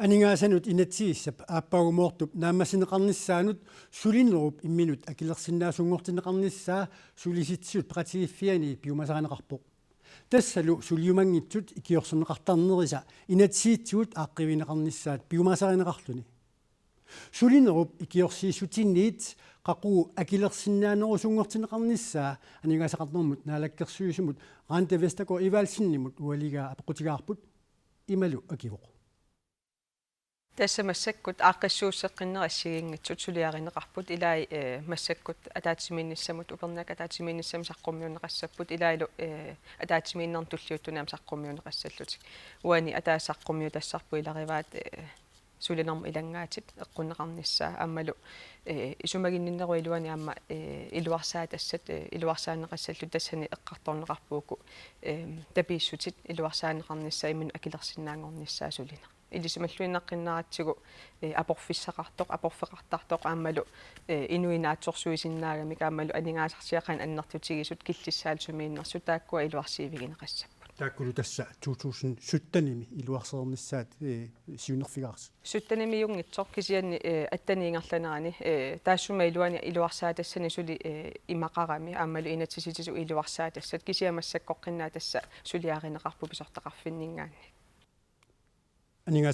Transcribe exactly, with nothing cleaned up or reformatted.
Aningaasanut inatsisissap aappaagumoortup naammassineqarnissaanut sulinerup imminut akilersinnaasunngortinneqarnissaa Sulisitsisut peqatigiiffianni piumasarineqarpoq. Tassalu suliumanngitsut ikiorserneqartarnerisa inatsisitigut aaqqiivigineqarnissaat piumasarineqarluni. Sulinerup ikiorsiissutiniit qaqugu akilersinnaanerusunngortinneqarnissaa aningaasaqarnermut naalakkersuisunut Randi Vestergaard Evaldsenimut ualigaa apeqqutigaarput, imalu akivoq: Tassa massakkut aaqqissuusseqqinneri assigiinngitsut suliarineqarput, ilai, eh, massakkut ataatsimiinnissamut, upernaak ataatsimiinnissamut saqqummiunneqassapput, ilaalu, eh, ataatsimiinnermut tulliuttuni aamma saqqummiunneqassallutik. Uani ataaseq saqqummiutassarput ilarivaat, eh, sulinermut ilanngaatit eqqunneqarnissaa aammalu, eh, isumaginninnerup iluani aamma, eh, iluarsaatassat, eh, iluarsaanneqassallutik, tassani eqqartorneqarpoq uku, eh, tapiissutit iluarsaanneqarnissaat imminut akilersinnaanngornissaa sulineq. Ilisimalluinnaqqinnaaratsigu, eh, aporfissaqartoq, aporfeqartartoq aammalu, eh, inuit naatsorsuisinnaagamik aammalu aningaasarsiaqan annertutigisut killissaalu sumiinnersut taakkua iluarsiivigineqassapput. Taakkulu tassa to tusind syttenimi iluarsereernissaat, eh, siunnerfigaarsi. Syttenimiunngitsoq kisianni, eh, atteni ingerlanerani, eh, taassuma iluani iluarsaatassani suli, eh, imaqarami aammalu inatsisitigut iluarsaatassat, kisianni massakkorpiaq tassa suliarineqarpoq pisortaqarfinninngaanniit. Aningaas-